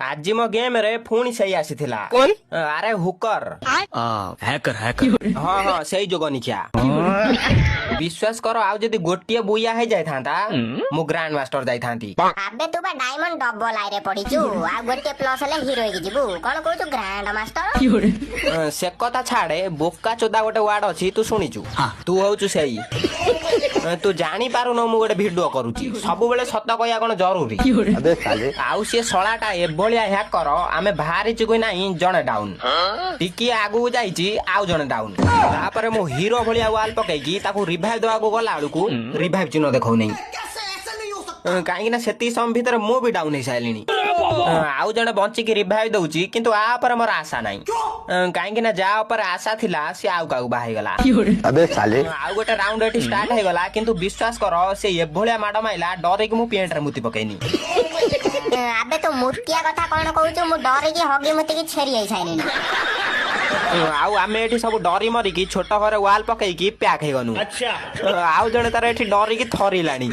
ଆଜି ମୋ ଗେମ୍ ରେ ପୁଣି ସେଇ ଆସିଥିଲା। ଆରେ ହୁକର। Hacker, hacker. ହଁ, ସେଇ ଯୋଗ ନିଖିଆ। ବିଶ୍ୱାସ କର, ଆଉ ଯଦି ଗୋଟିଏ ବୁଇଆ ହେଇଯାଇଥାନ୍ତା, ମୁଁ ଗ୍ରାଣ୍ଡ ମାଷ୍ଟର ଯାଇଥାନ୍ତି। ଆବେ, ତୁ ବା ଡାଇମଣ୍ଡ ଡବଲ ଆଇରେ ପଡିଛୁ। ଆଉ ଗୋଟିଏ ପ୍ଲସ ହେଲେ ହିରୋ ହେଇକି ଯିବୁ। କଣ କହୁଛୁ ଗ୍ରାଣ୍ଡ ମାଷ୍ଟର? ସେ କଥା ଛାଡେ, ବୋକା ଚୋଦା ଗୋଟେ ୱାର୍ଡ ଅଛି, ତୁ ଶୁଣିଛୁ? ତୁ ହଉଛୁ ସେଇ। ତୁ ଜାଣିପାରୁନୁ ମୁଁ ଗୋଟେ ଭିଡିଓ କରୁଛି। ସବୁବେଳେ ସତ କହିବା କଣ ଜରୁରୀ? ଆଉ ସିଏ ଶଳାଟା ଏଭଳିଆ ହ୍ୟାକର, ଆମେ ବାହାରିଛୁ କି ନାହିଁ ଜଣେ ଡାଉନ, ଟିକିଏ ଆଗକୁ ଯାଇଛି ଆଉ ଜଣେ ଡାଉନ। ତାପରେ ମୁଁ ହିରୋ ଭଳିଆ ୱାଲ ପକେଇକି ତାକୁ ରିଭାଇଭ ଦେବାକୁ ଗଲା ବେଳକୁ ରିଭାଇଭ ଚିହ୍ନ ଦେଖାଉନି, କାହିଁକି ନା ସେତିକି ସମୟ ଭିତରେ ମୁଁ ବି ଡାଉନ ହେଇସାରିଲିଣି। ଆଉ ଜଣେ ବଞ୍ଚିକି ରିଭାଇଭ ଦଉଛି, କିନ୍ତୁ ଆ ଉପରେ ମୋର ଆଶା ନାହିଁ, କାହିଁକି ନା ଯାହା ଉପରେ ଆଶା ଥିଲା ସେ ଆଉ କାହାକୁ ବାହା ହେଇଗଲା। ଆଉ ଗୋଟେ ରାଉଣ୍ଡ ଏଠି ଷ୍ଟାର୍ଟ ହେଇଗଲା, କିନ୍ତୁ ବିଶ୍ୱାସ କର, ସେ ଏଭଳିଆ ମାଡ ମାଇଲା, ଡରିକି ମୁଁ ପ୍ୟାଣ୍ଟରେ ମୁତି ପକେଇନି। ଆବେ, ତୁ ମୂର୍ତ୍ତିଆ କଥା କଣ କହୁଛୁ? ମୁଁ ଡରିକି ହଗି ମୁତିକି ଛେରି ହେଇସାରିଲିଣି। ଆଉ ଆମେ ଏଠି ସବୁ ଡରି ମରିକି ଛୋଟ ଘରେ ୱାଲ ପକେଇକି ପ୍ୟାକ୍ ହେଇଗଲୁ। ଆଉ ଜଣେ ତାର ଏଠି ଡରିକି ଥରିଲାଣି।